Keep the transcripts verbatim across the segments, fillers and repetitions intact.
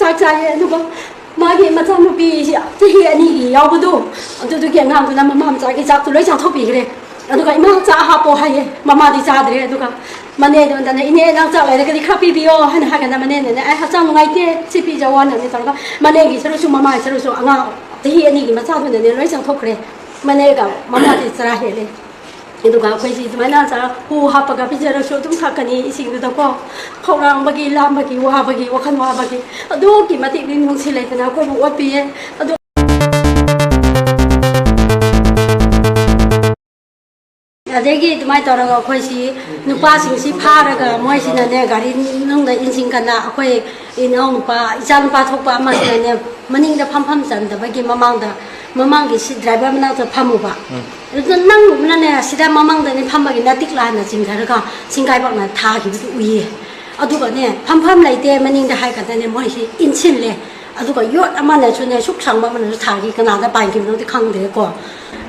ꯆꯥꯛ ꯆꯥꯏꯌꯦ꯫ ꯑꯗꯨꯒ ꯃꯥꯒꯤ ꯃꯆꯥꯅꯨꯄꯤ ꯆꯍꯤ ꯑꯅꯤꯒꯤ ꯌꯥꯎꯕꯗꯣ, ꯑꯗꯨꯗꯨꯒꯤ ꯑꯉꯥꯡꯗꯨꯅ ꯃꯃꯥ ꯃꯆꯥꯒꯤ ꯆꯥꯛꯇꯣ ꯂꯣꯏ ꯆꯥꯊꯣꯛꯄꯤꯈ꯭ꯔꯦ꯫ ꯑꯗꯨꯒ "ꯏꯃꯥ, ꯆꯥꯛ ꯍꯥꯞꯄꯣ" ꯍꯥꯏꯌꯦ, ꯃꯃꯥꯗꯤ ꯆꯥꯗ꯭ꯔꯦ꯫ ꯑꯗꯨꯒ ꯃꯅꯦꯗꯣꯟꯗꯅ "ꯏꯅꯦ, ꯅꯪ ꯆꯥꯛ ꯂꯩꯔꯒꯗꯤ ꯈꯔ ꯄꯤꯕꯤꯌꯣ" ꯍꯥꯏꯅ ꯍꯥꯏꯔꯒꯅ ꯃꯅꯦꯅꯅꯦ "ꯑꯩ ꯍꯛꯆꯥꯡ ꯅꯨꯡꯉꯥꯏꯇꯦ, ꯁꯤ ꯄꯤꯖꯧ" ꯍꯥꯏꯅꯅꯦ ꯇꯧꯔꯒ ꯃꯅꯦꯒꯤ ꯁꯔꯨꯛꯁꯨ ꯃꯃꯥꯒꯤ ꯁꯔꯨꯛꯁꯨ ꯑꯉꯥꯡ ꯆꯍꯤ ꯑꯅꯤꯒꯤ ꯃꯆꯥꯗꯨꯅꯅꯦ ꯂꯣꯏ ꯆꯥꯊꯣꯛꯈ꯭ꯔꯦ꯫ ꯃꯅꯦꯒ ꯃꯃꯥꯗꯤ ꯆꯔꯥ ꯍꯦꯜꯂꯦ꯫ ꯑꯗꯨꯒ ꯑꯩꯈꯣꯏꯁꯤ ꯑꯗꯨꯃꯥꯏꯅ ꯆꯥ ꯍꯨ ꯍꯥꯞꯄꯒ ꯄꯤꯖꯔꯁꯨ ꯑꯗꯨꯝ ꯊꯛꯀꯅꯤ ꯏꯁꯤꯡꯗꯨꯗꯀꯣ꯫ ꯈꯧꯔꯥꯡꯕꯒꯤ, ꯂꯥꯝꯕꯒꯤ, ꯋꯥꯕꯒꯤ, ꯋꯥꯈꯜ ꯋꯥꯕꯒꯤ ꯑꯗꯨꯛꯀꯤ ꯃꯇꯤꯛ ꯅꯤꯡ ꯅꯨꯡꯁꯤ ꯂꯩꯇꯅ ꯑꯩꯈꯣꯏꯕꯨ ꯑꯣꯠꯄꯤꯌꯦ꯫ ꯑꯗꯨ ꯑꯗꯒꯤ ꯑꯗꯨꯃꯥꯏꯅ ꯇꯧꯔꯒ ꯑꯩꯈꯣꯏꯁꯤ ꯅꯨꯄꯥꯁꯤꯡꯁꯤ ꯐꯥꯔꯒ ꯃꯣꯏꯁꯤꯅꯅꯦ ꯒꯥꯔꯤ ꯃꯅꯨꯡꯗ ꯏꯟꯁꯤꯟ ꯀꯟꯅ ꯑꯩꯈꯣꯏ ꯏꯅꯥꯎꯅꯨꯄꯥ, ꯏꯆꯥꯅꯨꯄꯥ ꯊꯣꯛꯄ ꯑꯃꯁꯤꯅꯅꯦ ꯃꯅꯤꯡꯗ ꯐꯝꯐꯝ ꯆꯟꯗꯕꯒꯤ ꯃꯃꯥꯡꯗ, ꯃꯃꯥꯡꯒꯤ ꯁꯤ ꯗ꯭ꯔꯥꯏꯚꯔ ꯃꯅꯥꯛꯇ ꯐꯝꯃꯨꯕ꯫ ꯎꯝ꯫ ꯑꯗꯨꯗ ꯅꯪ ꯎꯕꯅꯅꯦ ꯁꯤꯗ ꯃꯃꯥꯡꯗꯅꯦ ꯐꯝꯃꯒꯤ ꯅꯇꯤꯛ ꯂꯥꯟꯅ ꯆꯤꯡꯊꯔꯒ ꯁꯤꯡꯒꯥꯏꯕꯛꯅ ꯊꯥꯈꯤꯕꯗꯨ ꯎꯏꯌꯦ꯫ ꯑꯗꯨꯒꯅꯦ ꯐꯝꯐꯝ ꯂꯩꯇꯦ ꯃꯅꯤꯡꯗ ꯍꯥꯏ ꯀꯥꯟꯗꯅꯦ ꯃꯣꯏꯁꯤ ꯏꯟꯁꯤꯜꯂꯦ꯫ ꯑꯗꯨꯒ ꯌꯣꯠ ꯑꯃꯅꯁꯨꯅꯦ ꯁꯨꯛ ꯁꯥꯡꯕ ꯑꯃꯅꯁꯨ ꯊꯥꯈꯤ, ꯀꯅꯥꯗ ꯄꯥꯟꯈꯤꯕꯅꯣꯗꯤ ꯈꯪꯗ꯭ꯔꯦꯀꯣ꯫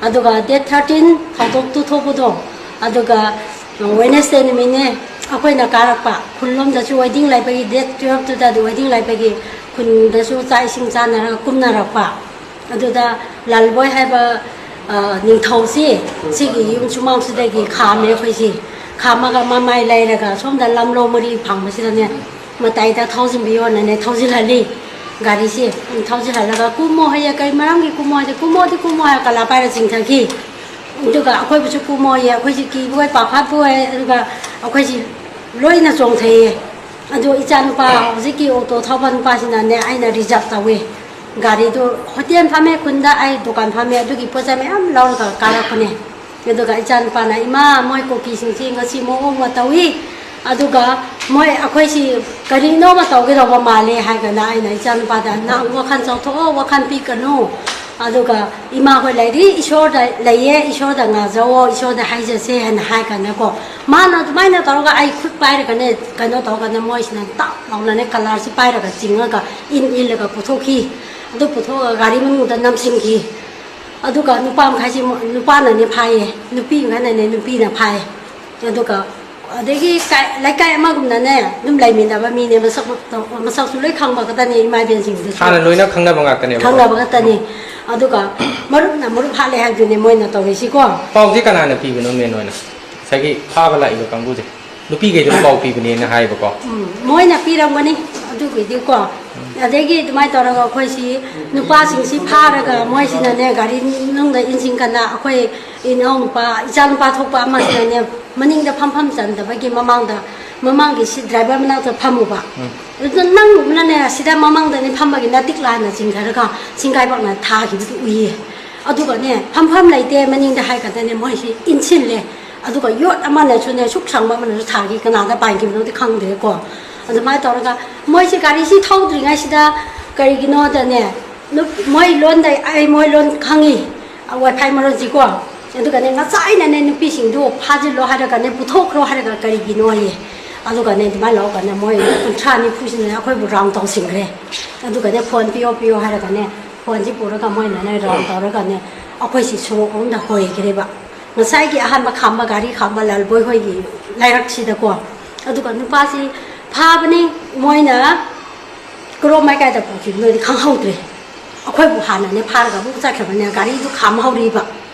ꯑꯗꯨꯒ ꯗꯦꯠ ꯊꯥꯔꯇꯤꯟ ꯊꯧꯗꯣꯛꯇꯨ ꯊꯣꯛꯄꯗꯣ, ꯑꯗꯨꯒ ꯋꯦꯅꯦꯁꯗꯦ ꯅꯨꯃꯤꯠꯅꯦ ꯑꯩꯈꯣꯏꯅ ꯀꯥꯔꯛꯄ ꯈꯨꯜꯂꯣꯝꯗꯁꯨ ꯋꯦꯗꯤꯡ ꯂꯩꯕꯒꯤ, ꯗꯦꯠ ꯇꯨꯌꯦꯜꯞꯇꯨꯗ ꯋꯦꯗꯤꯡ ꯂꯩꯕꯒꯤ ꯈꯨꯟꯗꯁꯨ ꯆꯥꯛ ꯏꯁꯤꯡ ꯆꯥꯅꯔꯒ ꯀꯨꯝꯅꯔꯛꯄ꯫ ꯑꯗꯨꯗ ꯂꯥꯜꯕꯣꯏ ꯍꯥꯏꯕ, ꯑ, ꯅꯤꯡꯊꯧꯁꯤ ꯁꯤꯒꯤ ꯌꯨꯝ ꯁꯨꯃꯥꯡꯁꯤꯗꯒꯤ ꯈꯥꯝꯃꯦ ꯑꯩꯈꯣꯏꯁꯤ꯫ ꯈꯥꯝꯃꯒ ꯃꯃꯥꯏ ꯂꯩꯔꯒ ꯁꯣꯝꯗ ꯂꯝꯂꯧ ꯃꯔꯤ ꯐꯥꯡꯕꯁꯤꯗꯅꯦ ꯃꯇꯥꯏꯗ ꯊꯧꯖꯤꯟꯕꯤꯌꯣꯅꯅꯦ ꯊꯧꯖꯤꯜꯍꯜꯂꯤ꯫ ꯒꯥꯔꯤꯁꯤ ꯊꯧꯖꯤꯜꯍꯜꯂꯒ "ꯀꯨꯝꯃꯣ" ꯍꯥꯏꯌꯦ꯫ "ꯀꯔꯤ ꯃꯔꯝꯒꯤ ꯀꯨꯝꯃꯣ?" ꯍꯥꯏꯗꯤ "ꯀꯨꯝꯃꯣꯗꯤ ꯀꯨꯝꯃꯣ" ꯍꯥꯏꯔ ꯀꯂꯥ ꯄꯥꯏꯔ ꯆꯤꯡꯊꯈꯤ꯫ ꯑꯗꯨꯒ ꯑꯩꯈꯣꯏꯕꯨꯁꯨ "ꯀꯨꯝꯃꯣ" ꯍꯥꯏꯌꯦ꯫ ꯑꯩꯈꯣꯏꯁꯤ ꯀꯤꯕꯣꯏ ꯄꯥꯈꯠꯄꯣꯏ꯫ ꯑꯗꯨꯒ ꯑꯩꯈꯣꯏꯁꯤ ꯂꯣꯏꯅ ꯆꯣꯡꯊꯩꯌꯦ꯫ ꯑꯗꯣ ꯏꯆꯥꯅꯨꯄꯥ, ꯍꯧꯖꯤꯛꯀꯤ ꯑꯣꯇꯣ ꯊꯧꯕ ꯅꯨꯄꯥꯁꯤꯅꯅꯦ ꯑꯩꯅ ꯔꯤꯖꯥꯞ ꯇꯧꯋꯦ꯫ ꯒꯥꯔꯤꯗꯨ ꯍꯣꯇꯦꯜ ꯐꯝꯃꯦ, ꯈꯨꯟꯗ ꯑꯩ ꯗꯨꯀꯥꯟ ꯐꯝꯃꯦ, ꯑꯗꯨꯒꯤ ꯄꯣꯠ ꯆꯩ ꯃꯌꯥꯝ ꯂꯧꯔꯒ ꯀꯥꯔꯛꯄꯅꯦ꯫ ꯑꯗꯨꯒ ꯏꯆꯥꯅꯨꯄꯥꯅ, "ꯏꯃꯥ, ꯃꯣꯏ ꯀꯨꯀꯤꯁꯤꯡꯁꯤ ꯉꯁꯤ ꯃꯑꯣꯡ ꯑꯃ ꯇꯧꯏ, ꯑꯗꯨꯒ ꯃꯣꯏ ꯑꯩꯈꯣꯏꯁꯤ ꯀꯔꯤꯅꯣ ꯑꯃ ꯇꯧꯒꯗꯧꯕ ꯃꯥꯜꯂꯦ" ꯍꯥꯏꯗꯅ ꯑꯩꯅ ꯏꯆꯥꯅꯨꯄꯥꯗ, "ꯅꯪ ꯋꯥꯈꯜ ꯆꯥꯎꯊꯣꯛꯑꯣ, ꯋꯥꯈꯜ ꯄꯤꯛꯀꯅꯨ, ꯑꯗꯨꯒ ꯏꯃꯥ ꯍꯣꯏ ꯂꯩꯔꯤ, ꯏꯁꯣꯔꯗ ꯂꯩꯌꯦ, ꯏꯁꯣꯔꯗ ꯉꯥꯖꯧꯑꯣ, ꯏꯁꯣꯔꯗ ꯍꯥꯏꯖꯁꯦ" ꯍꯥꯏꯅ ꯍꯥꯏ ꯀꯥꯟꯗꯀꯣ, ꯃꯥꯅ ꯑꯗꯨꯃꯥꯏꯅ ꯇꯧꯔꯒ ꯑꯩ ꯈꯨꯠ ꯄꯥꯏꯔꯒꯅꯦ, ꯀꯩꯅꯣ ꯇꯧꯔꯒꯅꯦ, ꯃꯣꯏꯁꯤꯅ ꯇꯞ ꯂꯥꯎꯅꯅꯦ ꯀꯂꯔꯁꯤ ꯄꯥꯏꯔꯒ ꯆꯤꯡꯉꯒ ꯏꯟ ꯏꯜꯂꯒ ꯄꯨꯊꯣꯛꯈꯤ꯫ ꯑꯗꯨ ꯄꯨꯊꯣꯛꯑꯒ ꯒꯥꯔꯤ ꯃꯅꯨꯡꯗ ꯅꯝꯁꯤꯟꯈꯤ꯫ ꯑꯗꯨꯒ ꯅꯨꯄꯥ ꯃꯈꯩꯁꯤ ꯃꯣ-, ꯅꯨꯄꯥꯅꯅꯦ ꯐꯥꯏꯌꯦ, ꯅꯨꯄꯤ ꯃꯈꯩꯅꯅꯦ ꯅꯨꯄꯤꯅ ꯐꯥꯏ꯫ ꯑꯗꯨꯒ ꯑꯗꯒꯤ ꯀꯥꯏ-, ꯂꯩꯀꯥꯏ ꯑꯃꯒꯨꯝꯅꯅꯦ ꯑꯗꯨꯝ ꯂꯩꯃꯤꯟꯅꯕ ꯃꯤꯅꯦ, ꯃꯁꯛ, ꯃꯁꯛꯁꯨ ꯂꯣꯏ ꯈꯪꯕ ꯈꯛꯇꯅꯦ ꯏꯃꯥ ꯏꯕꯦꯟꯁꯤꯡꯗꯨꯁꯨ꯫ ꯍꯥꯟꯅ ꯂꯣꯏꯅ ꯈꯪꯅꯕ ꯉꯥꯛꯇꯅꯦꯕ꯫ ꯈꯪꯅꯕ ꯈꯛꯇꯅꯤ꯫ ꯑꯗꯨꯒ ꯃꯔꯨꯞꯅ ꯃꯔꯨꯞ ꯍꯥꯠꯂꯦ ꯍꯥꯏꯕꯗꯨꯅꯦ ꯃꯣꯏꯅ ꯇꯧꯔꯤꯁꯤꯀꯣ꯫ ꯄꯥꯎꯁꯦ ꯀꯅꯥꯅ ꯄꯤꯕꯅꯣ ꯃꯦꯟ ꯑꯣꯏꯅ? ꯉꯁꯥꯏꯒꯤ ꯐꯥꯕ ꯂꯥꯛꯏꯕ ꯀꯥꯡꯕꯨꯁꯦ ꯅꯨꯄꯤꯈꯩꯗꯨꯅ ꯄꯥꯎ ꯄꯤꯕꯅꯦꯅ ꯍꯥꯏꯌꯦꯕꯀꯣ꯫ ꯎꯝ, ꯃꯣꯏꯅ ꯄꯤꯔꯝꯒꯅꯤ ꯑꯗꯨꯒꯤꯗꯤꯀꯣ꯫ ꯑꯗꯒꯤ ꯑꯗꯨꯃꯥꯏꯅ ꯇꯧꯔꯒ ꯑꯩꯈꯣꯏꯁꯤ ꯅꯨꯄꯥꯁꯤꯡꯁꯤ ꯐꯥꯔꯒ ꯃꯣꯏꯁꯤꯅꯅꯦ ꯒꯥꯔꯤ ꯃꯅꯨꯡꯗ ꯏꯟꯖꯤꯟ ꯀꯟꯅ ꯑꯩꯈꯣꯏ ꯏꯅꯥꯎꯅꯨꯄꯥ, ꯏꯆꯥꯅꯨꯄꯥ ꯊꯣꯛꯄ ꯑꯃꯁꯤꯅꯅꯦ ꯃꯅꯤꯡꯗ ꯐꯝꯐꯝ ꯆꯟꯗꯕꯒꯤ ꯃꯃꯥꯡꯗ, ꯃꯃꯥꯡꯒꯤ ꯁꯤ ꯗ꯭ꯔꯥꯏꯚꯔ ꯃꯅꯥꯛꯇ ꯐꯝꯃꯨꯕ꯫ ꯑꯗꯨꯗ ꯅꯪ ꯎꯕꯅꯅꯦ ꯁꯤꯗ ꯃꯃꯥꯡꯗꯅꯦ ꯐꯝꯕꯒꯤ ꯅꯥꯇꯤꯛ ꯂꯥꯟꯅ ꯆꯤꯡꯊꯔꯒ ꯁꯤꯡꯒꯥꯏꯕꯛꯅ ꯊꯥꯈꯤꯕꯗꯨ ꯎꯏꯌꯦ꯫ ꯑꯗꯨꯒꯅꯦ ꯐꯝꯐꯝ ꯂꯩꯇꯦ ꯃꯅꯤꯡꯗ ꯍꯥꯏ ꯀꯥꯟꯗꯅꯦ ꯃꯣꯏꯁꯤ ꯏꯟꯁꯤꯜꯂꯦ꯫ ꯑꯗꯨꯒ ꯌꯣꯠ ꯑꯃꯅꯁꯨꯅꯦ ꯁꯨꯛ ꯁꯥꯡꯕ ꯑꯃꯅꯁꯨ ꯊꯥꯈꯤ, ꯀꯅꯥꯗ ꯄꯥꯟꯈꯤꯕꯅꯣꯗꯤ ꯈꯪꯗ꯭ꯔꯦꯀꯣ꯫ ꯑꯗꯨꯃꯥꯏꯅ ꯇꯧꯔꯒ ꯃꯣꯏꯁꯤ ꯒꯥꯔꯤꯁꯤ ꯊꯧꯗ꯭ꯔꯤꯉꯩꯁꯤꯗ ꯀꯔꯤꯒꯤꯅꯣꯗꯅꯦ, ꯅꯨꯞ-, ꯃꯣꯏ ꯂꯣꯟꯗ, ꯑꯩ ꯃꯣꯏ ꯂꯣꯟ ꯈꯪꯉꯤ, ꯋꯥꯏꯐꯥꯏ ꯃꯔꯣꯟꯁꯤꯀꯣ꯫ ꯑꯗꯨꯒꯅꯦ ꯉꯁꯥꯏꯅꯅꯦ ꯅꯨꯄꯤꯁꯤꯡꯗꯨ ꯐꯥꯖꯤꯜꯂꯣ ꯍꯥꯏꯔꯒꯅꯦ, ꯄꯨꯊꯣꯛꯈ꯭ꯔꯣ ꯍꯥꯏꯔꯒ ꯀꯔꯤꯒꯤꯅꯣ ꯍꯥꯏꯌꯦ꯫ ꯑꯗꯨꯒꯅꯦ ꯑꯗꯨꯃꯥꯏꯅ ꯂꯧꯔꯒꯅꯦ ꯃꯣꯏ ꯀꯨꯟꯊ꯭ꯔꯥ ꯅꯤꯐꯨꯁꯤꯅꯅꯦ ꯑꯩꯈꯣꯏꯕꯨ ꯔꯥꯎꯟ ꯇꯧꯁꯤꯟꯈ꯭ꯔꯦ꯫ ꯑꯗꯨꯒꯅꯦ ꯐꯣꯟ ꯄꯤꯌꯣ ꯄꯤꯌꯣ ꯍꯥꯏꯔꯒꯅꯦ ꯐꯣꯟꯁꯤ ꯄꯨꯔꯒ ꯃꯣꯏꯅꯅꯦ ꯔꯥꯎꯟ ꯇꯧꯔꯒꯅꯦ ꯑꯩꯈꯣꯏꯁꯤ ꯁꯣꯔꯣꯛ ꯑꯃꯗ ꯍꯣꯏꯈ꯭ꯔꯦꯕ꯫ ꯉꯁꯥꯏꯒꯤ ꯑꯍꯥꯟꯕ ꯈꯥꯝꯕ, ꯒꯥꯔꯤ ꯈꯥꯝꯕ ꯂꯥꯜꯕꯣꯏ ꯍꯣꯏꯒꯤ ꯂꯩꯔꯛꯁꯤꯗꯀꯣ꯫ ꯑꯗꯨꯒ ꯅꯨꯄꯥꯁꯤ ꯐꯥꯕꯅꯤ, ꯃꯣꯏꯅ ꯀꯔꯣꯝ ꯃꯥꯏꯀꯥꯏꯗ ꯄꯨꯈꯤꯕꯅꯣꯗꯤ ꯈꯪꯍꯧꯗ꯭ꯔꯦ꯫ ꯑꯩꯈꯣꯏꯕꯨ ꯍꯥꯟꯅꯅꯦ ꯐꯥꯔꯒ ꯑꯃꯨꯛ ꯆꯠꯈ꯭ꯔꯕꯅꯦ, ꯒꯥꯔꯤꯗꯨ ꯈꯥꯝꯍꯧꯔꯤꯕ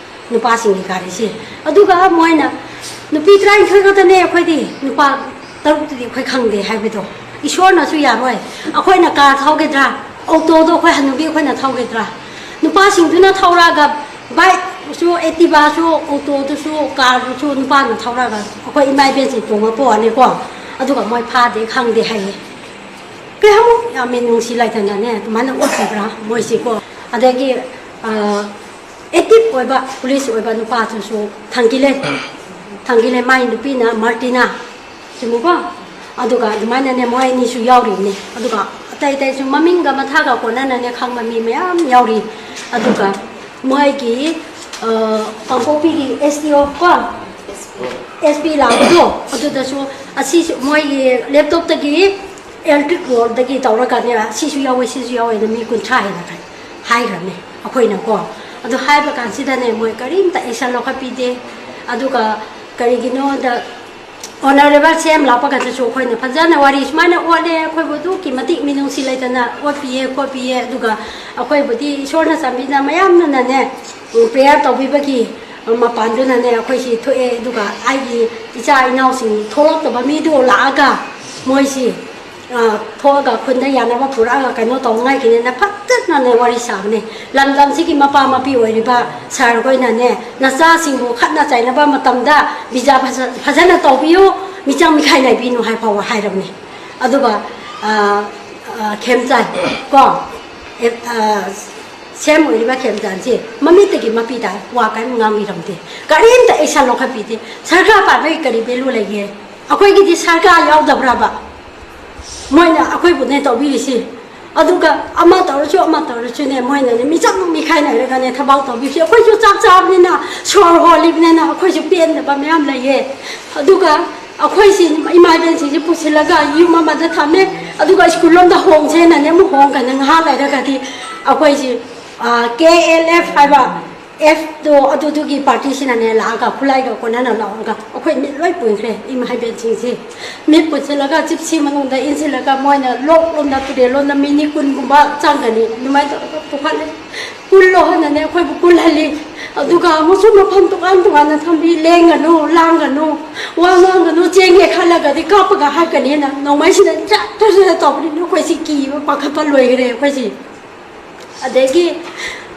ꯅꯨꯄꯥꯁꯤꯡꯒꯤ ꯒꯥꯔꯤꯁꯦ꯫ ꯑꯗꯨꯒ ꯃꯣꯏꯅ ꯅꯨꯄꯤ ꯇꯔꯥꯅꯤꯊꯣꯏ ꯈꯛꯇꯅꯦ ꯑꯩꯈꯣꯏꯗꯤ, ꯅꯨꯄꯥ ꯇꯔꯨꯛꯇꯨꯗꯤ ꯑꯩꯈꯣꯏ ꯈꯪꯗꯦ ꯍꯥꯏꯕꯗꯣ꯫ ꯏꯁꯣꯔꯅꯁꯨ ꯌꯥꯔꯣꯏ꯫ ꯑꯩꯈꯣꯏꯅ ꯀꯥꯔ ꯊꯧꯒꯗ꯭ꯔꯥ, ꯑꯣꯇꯣꯗꯣ ꯑꯩꯈꯣꯏ ꯍꯅꯨꯕꯤ ꯑꯩꯈꯣꯏꯅ ꯊꯧꯒꯗ꯭ꯔꯥ? ꯅꯨꯄꯥꯁꯤꯡꯗꯨꯅ ꯊꯧꯔꯛꯑꯒ ꯕꯥꯏꯛꯁꯨ, ꯑꯦꯛꯇꯤꯚꯥꯁꯨ, ꯑꯣꯇꯣꯗꯨꯁꯨ, ꯀꯥꯔꯗꯨꯁꯨ ꯅꯨꯄꯥꯅ ꯊꯧꯔꯛꯑꯒ ꯑꯩꯈꯣꯏ ꯏꯃꯥ ꯏꯕꯦꯟꯁꯤꯡ ꯇꯣꯡꯉ ꯄꯣꯛꯑꯅꯤꯀꯣ꯫ ꯑꯗꯨꯒ ꯃꯣꯏ ꯐꯥꯗꯦ ꯈꯪꯗꯦ ꯍꯥꯏꯌꯦ꯫ ꯀꯌꯥꯃꯨꯛ ꯌꯥꯝꯃꯤ ꯅꯨꯡꯁꯤ ꯂꯩꯇꯅꯅꯦ ꯑꯗꯨꯃꯥꯏꯅ ꯎꯠꯄꯤꯕ꯭ꯔꯥ ꯃꯣꯏꯁꯤꯀꯣ꯫ ꯑꯗꯒꯤ ꯑꯦꯛꯇꯤꯚ ꯑꯣꯏꯕ ꯄꯨꯂꯤꯁ ꯑꯣꯏꯕ ꯅꯨꯄꯥꯗꯨꯁꯨ ꯊꯥꯡꯒꯤꯂꯦ, ꯊꯥꯡꯒꯤꯂꯦ, ꯃꯥꯏ ꯅꯨꯄꯤꯅ ꯃꯥꯔꯇꯤꯅꯥ, ꯆꯨꯝꯃꯤꯀꯣ? ꯑꯗꯨꯒ ꯑꯗꯨꯃꯥꯏꯅꯅꯦ ꯃꯣꯏ ꯑꯅꯤꯁꯨ ꯌꯥꯎꯔꯤꯕꯅꯦ꯫ ꯑꯗꯨꯒ ꯑꯇꯩ ꯑꯇꯩꯁꯨ ꯃꯃꯤꯡꯒ ꯃꯊꯥꯒ ꯀꯣꯟꯅꯅꯅꯦ ꯈꯪꯕ ꯃꯤ ꯃꯌꯥꯝ ꯌꯥꯎꯔꯤ꯫ ꯑꯗꯨꯒ ꯃꯣꯏꯒꯤ ꯀꯥꯡꯄꯣꯛꯄꯤꯒꯤ ꯑꯦꯁ ꯗꯤ ꯑꯣ ꯀꯣ, ꯑꯦꯁ ꯄꯤ ꯂꯥꯛꯄꯗꯣ, ꯑꯗꯨꯗꯁꯨ ꯑꯁꯤꯁꯨ ꯃꯣꯏꯒꯤ ꯂꯦꯞꯇꯣꯞꯇꯒꯤ ꯏꯂꯦꯛꯇ꯭ꯔꯤꯛ ꯕꯣꯔꯗꯒꯤ ꯇꯧꯔꯒꯅꯦ ꯁꯤꯁꯨ ꯌꯥꯎꯋꯦ, ꯁꯤꯁꯨ ꯌꯥꯎꯋꯦꯅ ꯃꯤ ꯀꯨꯟꯊ꯭ꯔꯥ ꯍꯦꯟꯅ ꯍꯥꯏꯈ꯭ꯔꯕꯅꯦ ꯑꯩꯈꯣꯏꯅꯀꯣ꯫ ꯑꯗꯨ ꯍꯥꯏꯕ ꯀꯥꯟꯁꯤꯗꯅꯦ ꯃꯣꯏ ꯀꯔꯤꯝꯇ ꯑꯦꯛꯁꯟ ꯂꯧꯈꯠꯄꯤꯗꯦ꯫ ꯑꯗꯨꯒ ꯀꯔꯤꯒꯤꯅꯣꯗ ꯑꯣꯅꯔꯦꯕꯜ ꯁꯤ ꯑꯦꯝ ꯂꯥꯛꯄ ꯀꯥꯟꯗꯁꯨ ꯑꯩꯈꯣꯏꯅ ꯐꯖꯅ ꯋꯥꯔꯤ ꯁꯨꯃꯥꯏꯅ ꯑꯣꯠꯂꯦ, ꯑꯩꯈꯣꯏꯕꯨ ꯑꯗꯨꯛꯀꯤ ꯃꯇꯤꯛ ꯃꯤꯅꯨꯡꯁꯤ ꯂꯩꯇꯅ ꯑꯣꯠꯄꯤꯌꯦ ꯈꯣꯠꯄꯤꯌꯦ, ꯑꯗꯨꯒ ꯑꯩꯈꯣꯏꯕꯨꯗꯤ ꯏꯁꯣꯔꯅ ꯆꯥꯟꯕꯤꯗꯅ ꯃꯌꯥꯝꯅꯅꯦ, ꯎꯝ, ꯄ꯭ꯔꯦꯌꯔ ꯇꯧꯕꯤꯕꯒꯤ ꯃꯄꯥꯟꯗꯨꯅꯅꯦ ꯑꯩꯈꯣꯏꯁꯤ ꯊꯣꯛꯑꯦ꯫ ꯑꯗꯨꯒ ꯑꯩꯒꯤ ꯏꯆꯥ ꯏꯅꯥꯎꯁꯤꯡ ꯊꯣꯛꯂꯛꯇꯕ ꯃꯤꯗꯣ ꯂꯥꯛꯑꯒ ꯃꯣꯏꯁꯤ, ꯑ, ꯊꯣꯛꯑꯒ ꯈꯨꯟꯗ ꯌꯥꯅꯕ ꯄꯨꯔꯛꯑꯒ ꯀꯩꯅꯣ ꯇꯧꯅꯉꯥꯏꯒꯤꯅꯦꯅ ꯐꯖꯅꯅꯦ ꯋꯥꯔꯤ ꯁꯥꯕꯅꯦ꯫ ꯂꯝꯗꯝꯁꯤꯒꯤ ꯃꯄꯥ ꯃꯄꯤ ꯑꯣꯏꯔꯤꯕ ꯁꯥꯔ ꯈꯣꯏꯅꯅꯦ, "ꯅꯆꯥꯁꯤꯡꯕꯨ ꯈꯠꯅ ꯆꯩꯅꯕ ꯃꯇꯝꯗ ꯕꯤꯖꯥ ꯐꯖ-, ꯐꯖꯅ ꯇꯧꯕꯤꯌꯨ, ꯃꯤꯆꯪ ꯃꯤꯈꯥꯏ ꯂꯩꯕꯤꯅꯨ" ꯍꯥꯏ ꯐꯥꯎꯕ ꯍꯥꯏꯔꯕꯅꯦ꯫ ꯑꯗꯨꯒ, ꯑ, ꯑ, ꯈꯦꯝꯆꯥꯟ ꯀꯣ, ꯑꯦ, ꯑ, ꯁꯦꯝ ꯑꯣꯏꯔꯤꯕ ꯈꯦꯝꯆꯥꯟꯁꯤ ꯃꯃꯤꯠꯇꯒꯤ ꯃꯄꯤ ꯇꯥꯏ, ꯋꯥ ꯀꯔꯤꯝ ꯉꯥꯡꯕꯤꯔꯝꯗꯦ, ꯀꯔꯤꯝꯇ ꯑꯦꯛꯁꯟ ꯂꯧꯈꯠꯄꯤꯗꯦ꯫ ꯁꯔꯀꯥꯔ ꯄꯥꯟꯕꯒꯤ ꯀꯔꯤ ꯚꯦꯂꯨ ꯂꯩꯒꯦ? ꯑꯩꯈꯣꯏꯒꯤꯗꯤ ꯁꯔꯀꯥꯔ ꯌꯥꯎꯗꯕ꯭ꯔꯕ? ꯃꯣꯏꯅ ꯑꯩꯈꯣꯏꯕꯨꯅꯦ ꯇꯧꯕꯤꯔꯤꯁꯤ꯫ ꯑꯗꯨꯒ ꯑꯃ ꯇꯧꯔꯁꯨ ꯑꯃ ꯇꯧꯔꯁꯨꯅꯦ, ꯃꯣꯏꯅꯅꯦ ꯃꯤꯆꯪ ꯃꯤꯈꯥꯏꯅꯔꯒꯅꯦ ꯊꯕꯛ ꯇꯧꯕꯤꯔꯤꯁꯤ꯫ ꯑꯩꯈꯣꯏꯁꯨ ꯆꯥꯛ ꯆꯥꯕꯅꯤꯅ, ꯁꯣꯔ ꯍꯣꯜꯂꯤꯕꯅꯤꯅ ꯑꯩꯈꯣꯏꯁꯨ ꯄꯦꯟꯗꯕ ꯃꯌꯥꯝ ꯂꯩꯌꯦ꯫ ꯑꯗꯨꯒ ꯑꯩꯈꯣꯏꯁꯤ ꯏꯃꯥ ꯏꯕꯦꯟꯁꯤꯡꯁꯤ ꯄꯨꯁꯤꯜꯂꯒ ꯌꯨꯝ ꯑꯃꯗ ꯊꯝꯃꯦ꯫ ꯑꯗꯨꯒ ꯁ꯭ꯀꯨꯜ ꯂꯣꯝꯗ ꯍꯣꯡꯁꯦꯅꯅꯦ ꯑꯃꯨꯛ ꯍꯣꯡꯒꯅꯤ꯫ ꯉꯥꯏꯍꯥꯛ ꯂꯩꯔꯒꯗꯤ ꯑꯩꯈꯣꯏꯁꯤ, ꯑ, ꯀꯦ ꯑꯦꯜ ꯑꯦꯐ ꯍꯥꯏꯕ ꯑꯦꯐꯇꯣ, ꯑꯗꯨꯗꯨꯒꯤ ꯄꯥꯔꯇꯤꯁꯤꯅꯅꯦ ꯂꯥꯛꯑꯒ ꯈꯨꯠꯂꯥꯏꯒ ꯀꯣꯟꯅꯅ ꯂꯥꯛꯑꯒ ꯑꯩꯈꯣꯏ ꯃꯤꯠ ꯂꯣꯏ ꯄꯨꯟꯈ꯭ꯔꯦ, ꯏꯃꯥ ꯏꯕꯦꯟꯁꯤꯡꯁꯦ꯫ ꯃꯤꯠ ꯄꯨꯟꯁꯤꯜꯂꯒ ꯖꯤꯞꯁꯤ ꯃꯅꯨꯡꯗ ꯏꯟꯁꯤꯜꯂꯒ ꯃꯣꯏꯅ ꯂꯣꯛ ꯂꯣꯝꯗ, ꯇꯨꯔꯦꯜ ꯂꯣꯝꯗ ꯃꯤꯅꯤ ꯀꯨꯟꯒꯨꯝꯕ ꯆꯪꯒꯅꯤ, ꯑꯗꯨꯃꯥꯏꯅ ꯇꯧꯔꯒ ꯄꯨꯈꯠꯂꯦ꯫ ꯀꯨꯜꯂꯣ ꯍꯥꯏꯅꯅꯦ ꯑꯩꯈꯣꯏꯕꯨ ꯀꯨꯜꯍꯜꯂꯤ꯫ ꯑꯗꯨꯒ ꯑꯃꯨꯛꯁꯨ ꯃꯐꯝ ꯇꯣꯉꯥꯟ ꯇꯣꯉꯥꯟꯅ ꯊꯝꯕꯤ, "ꯂꯦꯡꯒꯅꯨ, ꯂꯥꯡꯒꯅꯨ, ꯋꯥ ꯉꯥꯡꯒꯅꯨ, ꯆꯦꯟꯒꯦ ꯈꯜꯂꯒꯗꯤ ꯀꯥꯞꯄꯒ ꯍꯥꯠꯀꯅꯤꯅ" ꯅꯣꯡꯃꯩꯁꯤꯅ ꯖꯠ ꯖꯠ ꯖꯠ ꯇꯧꯕꯅꯤꯅ ꯑꯩꯈꯣꯏꯁꯤ ꯀꯤꯕ ꯄꯥꯈꯠꯄ ꯂꯣꯏꯈ꯭ꯔꯦ ꯑꯩꯈꯣꯏꯁꯤ꯫ ꯑꯗꯒꯤ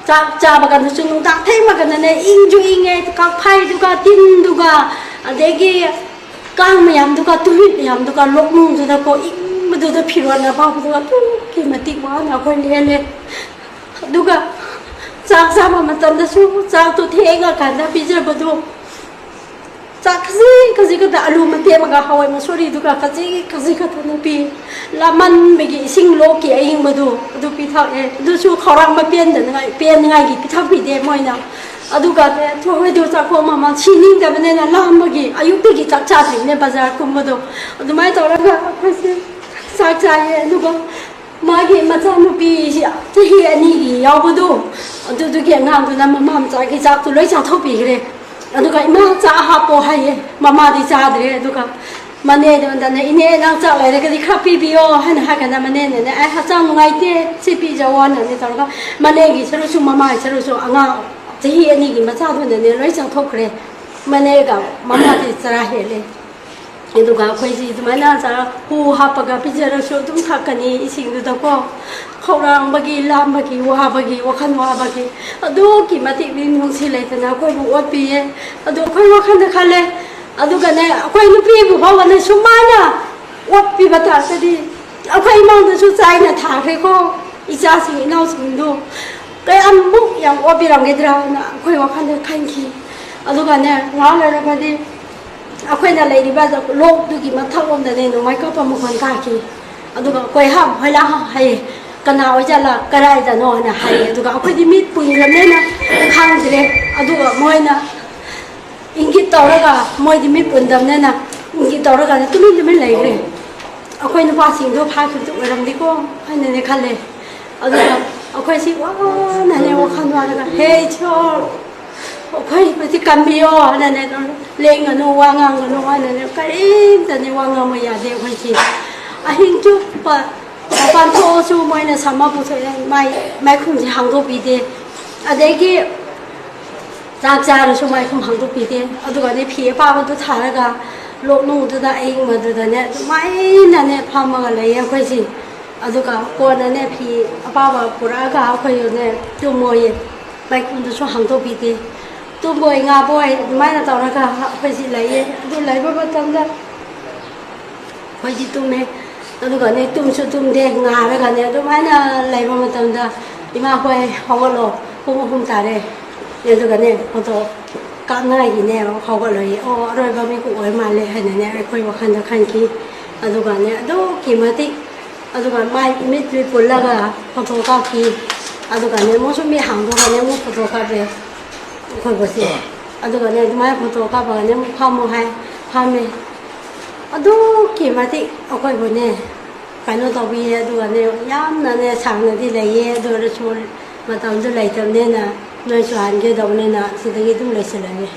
ꯆꯥꯛ ꯆꯥꯕ ꯀꯥꯟꯗꯁꯨ ꯅꯨꯡꯗꯥꯡ ꯊꯦꯡꯕ ꯀꯥꯟꯗꯅꯦ, ꯏꯪꯁꯨ ꯏꯪꯉꯦ, ꯀꯥꯛꯐꯩꯗꯨꯒ, ꯇꯤꯟꯗꯨꯒ, ꯑꯗꯒꯤ ꯀꯥꯡ ꯃꯌꯥꯝꯗꯨꯒ, ꯇꯨꯃꯤꯠ ꯃꯌꯥꯝꯗꯨꯒ, ꯂꯣꯛꯅꯨꯡꯗꯨꯗꯀꯣ, ꯏꯪꯕꯗꯨꯗ ꯐꯤꯔꯣꯜ ꯑꯄꯥꯕꯗꯨꯒ ꯑꯗꯨꯛꯀꯤ ꯃꯇꯤꯛ ꯋꯥꯅ ꯑꯩꯈꯣꯏ ꯂꯦꯜꯂꯦ꯫ ꯑꯗꯨꯒ ꯆꯥꯛ ꯆꯥꯕ ꯃꯇꯝꯗꯁꯨ ꯆꯥꯛꯇꯣ ꯊꯦꯡꯉꯀꯥꯟꯗ ꯄꯤꯖꯕꯗꯣ, ꯆꯥꯛ ꯈꯖꯤꯛ ꯈꯖꯤꯛ ꯈꯛꯇ, ꯑꯂꯨ ꯃꯇꯦꯛ ꯑꯃꯒ ꯍꯋꯥꯏ ꯃꯁꯣꯔꯤꯗꯨꯒ ꯈꯖꯤꯛ ꯈꯖꯤꯛ ꯈꯛꯇꯅ ꯄꯤ꯫ ꯂꯥꯝꯃꯟꯕꯒꯤ ꯏꯁꯤꯡ ꯂꯣꯛꯀꯤ ꯑꯌꯤꯡꯕꯗꯨ ꯑꯗꯨ ꯄꯤꯊꯛꯑꯦ꯫ ꯑꯗꯨꯁꯨ ꯈꯧꯔꯥꯡꯕ ꯄꯦꯟꯗꯅꯉꯥꯏ, ꯄꯦꯟꯅꯉꯥꯏꯒꯤ ꯄꯤꯊꯛꯄꯤꯗꯦ ꯃꯣꯏꯅ꯫ ꯑꯗꯨꯒ ꯊꯣꯏꯗꯣ ꯆꯥꯛꯈꯣꯝ ꯑꯃ ꯁꯤꯅꯤꯡꯗꯕꯅꯤꯅ ꯂꯥꯝꯕꯒꯤ ꯑꯌꯨꯛꯇꯒꯤ ꯆꯥꯛ ꯆꯥꯗ꯭ꯔꯤꯕꯅꯦ ꯕꯖꯥꯔ ꯀꯨꯝꯕꯗꯣ꯫ ꯑꯗꯨꯃꯥꯏꯅ ꯇꯧꯔꯒ ꯑꯩꯈꯣꯏꯁꯦ ꯆꯥꯛ ꯆꯥꯏꯌꯦ꯫ ꯑꯗꯨꯒ ꯃꯥꯒꯤ ꯃꯆꯥꯅꯨꯄꯤꯁꯤ ꯆꯍꯤ ꯑꯅꯤꯒꯤ ꯌꯥꯎꯕꯗꯣ, ꯑꯗꯨꯗꯨꯒꯤ ꯑꯉꯥꯡꯗꯨꯅ ꯃꯃꯥ ꯃꯆꯥꯒꯤ ꯆꯥꯛꯇꯨ ꯂꯣꯏ ꯆꯥꯊꯣꯛꯄꯤꯈ꯭ꯔꯦ꯫ ꯑꯗꯨꯒ "ꯏꯃꯥ, ꯆꯥꯛ ꯍꯥꯞꯄꯣ" ꯍꯥꯏꯌꯦ꯫ ꯃꯃꯥꯗꯤ ꯆꯥꯗ꯭ꯔꯦ꯫ ꯑꯗꯨꯒ ꯃꯅꯦꯗꯨꯗꯅ, "ꯏꯅꯦ, ꯅꯪ ꯆꯥꯛ ꯂꯩꯔꯒꯗꯤ ꯈꯔ ꯄꯤꯕꯤꯌꯣ" ꯍꯥꯏꯅ ꯍꯥꯏꯔꯀꯥꯟꯗ ꯃꯅꯦꯅꯅꯦ, "ꯑꯩ ꯍꯛꯆꯥꯡ ꯅꯨꯡꯉꯥꯏꯇꯦ, ꯁꯤ ꯄꯤꯖꯧ" ꯍꯥꯏꯅꯅꯦ ꯇꯧꯔꯒ ꯃꯅꯦꯒꯤ ꯁꯔꯨꯛꯁꯨ ꯃꯃꯥꯒꯤ ꯁꯔꯨꯛꯁꯨ ꯑꯉꯥꯡ ꯆꯍꯤ ꯑꯅꯤꯒꯤ ꯃꯆꯥꯗꯨꯅꯅꯦ ꯂꯣꯏ ꯆꯥꯊꯣꯛꯈ꯭ꯔꯦ꯫ ꯃꯅꯦꯒ ꯃꯃꯥꯗꯤ ꯆꯔꯥ ꯍꯦꯜꯂꯦ꯫ ꯑꯗꯨꯒ ꯑꯩꯈꯣꯏꯁꯤ ꯑꯗꯨꯃꯥꯏꯅ ꯆꯥ ꯍꯨ ꯍꯥꯞꯄꯒ ꯄꯤꯖꯔꯁꯨ ꯑꯗꯨꯝ ꯊꯛꯀꯅꯤ ꯏꯁꯤꯡꯗꯨꯗꯀꯣ꯫ ꯈꯧꯔꯥꯡꯕꯒꯤ, ꯂꯥꯝꯕꯒꯤ, ꯋꯥꯕꯒꯤ, ꯋꯥꯈꯜ ꯋꯥꯕꯒꯤ ꯑꯗꯨꯛꯀꯤ ꯃꯇꯤꯛ ꯃꯤꯅꯨꯡꯁꯤ ꯂꯩꯇꯅ ꯑꯩꯈꯣꯏꯕꯨ ꯑꯣꯠꯄꯤꯌꯦ꯫ ꯑꯗꯨ ꯑꯩꯈꯣꯏ ꯋꯥꯈꯜꯗ ꯈꯜꯂꯦ꯫ ꯑꯗꯨꯒꯅꯦ, ꯑꯩꯈꯣꯏ ꯅꯨꯄꯤꯕꯨ ꯐꯥꯎꯕꯅꯦ ꯁꯨꯃꯥꯏꯅ ꯑꯣꯠꯄꯤꯕ ꯇꯥꯔꯒꯗꯤ ꯑꯩꯈꯣꯏ ꯏꯃꯨꯡꯗꯁꯨ ꯆꯥꯏꯅ ꯊꯥꯈ꯭ꯔꯦꯀꯣ, ꯏꯆꯥꯁꯤꯡ ꯏꯅꯥꯎꯁꯤꯡꯗꯣ ꯀꯌꯥꯃꯨꯛ ꯌꯥꯝ ꯑꯣꯠꯄꯤꯔꯝꯒꯗ꯭ꯔꯥꯅ ꯑꯩꯈꯣꯏ ꯋꯥꯈꯜꯗ ꯈꯟꯈꯤ꯫ ꯑꯗꯨꯒꯅꯦ, ꯉꯥꯏꯍꯥꯛ ꯂꯩꯔꯒꯗꯤ ꯑꯩꯈꯣꯏꯅ ꯂꯩꯔꯤꯕ ꯂꯣꯛꯇꯨꯒꯤ ꯃꯊꯛꯂꯣꯝꯗꯅꯦ ꯅꯣꯡꯃꯩ ꯀꯥꯞꯄ ꯃꯈꯣꯟ ꯇꯥꯈꯤ꯫ ꯑꯗꯨꯒ "ꯀꯣꯏꯍꯥ ꯍꯣꯏꯂꯥ" ꯍꯥꯏꯌꯦ꯫ "ꯀꯅꯥ ꯑꯣꯏꯖꯥꯠꯂꯥ, ꯀꯗꯥꯏꯗꯅꯣ?" ꯍꯥꯏꯅ ꯍꯥꯏꯌꯦ꯫ ꯑꯗꯨꯒ ꯑꯩꯈꯣꯏꯗꯤ ꯃꯤꯠ ꯄꯨꯟꯈ꯭ꯔꯕꯅꯤꯅ ꯈꯪꯗ꯭ꯔꯦ꯫ ꯑꯗꯨꯒ ꯃꯣꯏꯅ ꯏꯪꯒꯤꯠ ꯇꯧꯔꯒ, ꯃꯣꯏꯗꯤ ꯃꯤꯠ ꯄꯨꯟꯗꯕꯅꯤꯅ ꯏꯪꯒꯤꯠ ꯇꯧꯔꯒ ꯇꯨꯃꯤꯟ ꯇꯨꯃꯤꯟ ꯂꯩꯈ꯭ꯔꯦ꯫ ꯑꯩꯈꯣꯏ ꯅꯨꯄꯥꯁꯤꯡꯗꯣ ꯐꯥꯈꯤꯕꯗꯨ ꯑꯣꯏꯔꯝꯗꯦꯀꯣ ꯍꯥꯏꯅꯅꯦ ꯈꯜꯂꯦ꯫ ꯑꯗꯨꯒ ꯑꯩꯈꯣꯏꯁꯤ ꯋꯥꯅꯅꯦ ꯋꯥꯈꯜ ꯋꯥꯔꯒ, "ꯍꯦ ꯏꯁꯣꯔ, ꯑꯩꯈꯣꯏꯕꯨꯗꯤ ꯀꯟꯕꯤꯌꯣ" ꯍꯥꯏꯅꯅꯦ ꯑꯗꯨꯝ ꯂꯦꯡꯒꯅꯨ, ꯋꯥ ꯉꯥꯡꯒꯅꯨ ꯍꯥꯏꯅꯅꯦ ꯀꯔꯤꯝꯇꯅꯦ ꯋꯥ ꯉꯥꯡꯕ ꯌꯥꯗꯦ ꯑꯩꯈꯣꯏꯁꯤ꯫ ꯑꯍꯤꯡ ꯆꯨꯞꯄ ꯃꯄꯥꯟ ꯊꯣꯛꯑꯁꯨ ꯃꯣꯏꯅ ꯁꯝꯃ ꯄꯨꯊꯣꯛꯑꯦ, ꯃꯥꯏ, ꯃꯥꯏꯈꯨꯝꯁꯦ ꯍꯥꯡꯗꯣꯛꯄꯤꯗꯦ꯫ ꯑꯗꯒꯤ ꯆꯥꯛ ꯆꯥꯔꯁꯨ ꯃꯥꯏꯈꯨꯝ ꯍꯥꯡꯗꯣꯛꯄꯤꯗꯦ꯫ ꯑꯗꯨꯒꯅꯦ ꯐꯤ ꯑꯄꯥꯕꯗꯨ ꯊꯥꯔꯒ ꯂꯣꯛꯅꯨꯡꯗꯨꯗ ꯑꯏꯪꯕꯗꯨꯗꯅꯦ ꯑꯗꯨꯃꯥꯏꯅꯅꯦ ꯐꯝꯃꯒ ꯂꯩꯌꯦ ꯑꯩꯈꯣꯏꯁꯤ꯫ ꯑꯗꯨꯒ ꯀꯣꯟꯅꯅꯦ ꯐꯤ ꯑꯄꯥꯕ ꯄꯨꯔꯛꯑꯒ ꯑꯩꯈꯣꯏꯅꯦ ꯇꯨꯝꯃꯣꯌꯦ꯫ ꯃꯥꯏꯈꯨꯝꯗꯨꯁꯨ ꯍꯥꯡꯗꯣꯛꯄꯤꯗꯦ꯫ ꯇꯨꯝꯕꯣꯏ ꯉꯥꯕꯣꯏ ꯑꯗꯨꯃꯥꯏꯅ ꯇꯧꯔꯒ ꯑꯩꯈꯣꯏꯁꯤ ꯂꯩꯌꯦ꯫ ꯑꯗꯨ ꯂꯩꯕ ꯃꯇꯝꯗ ꯑꯩꯈꯣꯏꯗꯤ ꯇꯨꯝꯃꯦ꯫ ꯑꯗꯨꯒꯅꯦ ꯇꯨꯝꯁꯨ ꯇꯨꯝꯗꯦ, ꯉꯥꯔꯒꯅꯦ ꯑꯗꯨꯃꯥꯏꯅ ꯂꯩꯕ ꯃꯇꯝꯗ, "ꯏꯃꯥꯈꯣꯏ ꯍꯧꯒꯠꯂꯣ, ꯄꯨꯡ ꯑꯍꯨꯝ ꯇꯥꯔꯦ, ꯑꯗꯨꯒꯅꯦ ꯐꯣꯇꯣ ꯀꯥꯞꯅꯉꯥꯏꯒꯤꯅꯦ ꯍꯧꯒꯠꯂꯣꯌꯦ"꯫ "ꯑꯣ, ꯑꯔꯣꯏꯕ ꯃꯤꯀꯨꯞ ꯑꯣꯏ ꯃꯥꯜꯂꯦ" ꯍꯥꯏꯅꯅꯦ ꯑꯩꯈꯣꯏ ꯋꯥꯈꯜꯗ ꯈꯟꯈꯤ꯫ ꯑꯗꯨꯒꯅꯦ ꯑꯗꯨꯛꯀꯤ ꯃꯇꯤꯛ, ꯑꯗꯨꯒ ꯃꯥꯏ ꯃꯤꯠ ꯂꯨꯏ ꯄꯨꯜꯂꯒ ꯐꯣꯇꯣ ꯀꯥꯞꯈꯤ꯫ ꯑꯗꯨꯒꯅꯦ ꯑꯃꯨꯛꯁꯨ ꯃꯤꯠ ꯍꯥꯡꯗꯣꯛꯑꯒꯅꯦ ꯑꯃꯨꯛ ꯐꯣꯇꯣ ꯀꯥꯞꯄꯦ ꯑꯩꯈꯣꯏꯕꯨꯁꯦ꯫ ꯑꯗꯨꯒꯅꯦ ꯑꯗꯨꯃꯥꯏꯅ ꯐꯣꯇꯣ ꯀꯥꯞꯄꯒꯅꯦ ꯑꯃꯨꯛ ꯐꯝꯃꯣ ꯍꯥꯏ, ꯐꯝꯃꯦ꯫ ꯑꯗꯨꯛꯀꯤ ꯃꯇꯤꯛ ꯑꯩꯈꯣꯏꯕꯨꯅꯦ ꯀꯩꯅꯣ ꯇꯧꯕꯤꯌꯦ꯫ ꯑꯗꯨꯒꯅꯦ ꯌꯥꯝꯅꯅꯦ ꯁꯥꯡꯅꯗꯤ ꯂꯩꯌꯦ, ꯑꯗꯨ ꯑꯣꯏꯔꯁꯨ ꯃꯇꯝꯗꯨ ꯂꯩꯇꯕꯅꯤꯅ ꯅꯣꯏꯁꯨ ꯍꯟꯒꯗꯧꯕꯅꯤꯅ ꯁꯤꯗꯒꯤ ꯑꯗꯨꯝ ꯂꯣꯏꯁꯤꯜꯂꯒꯦ꯫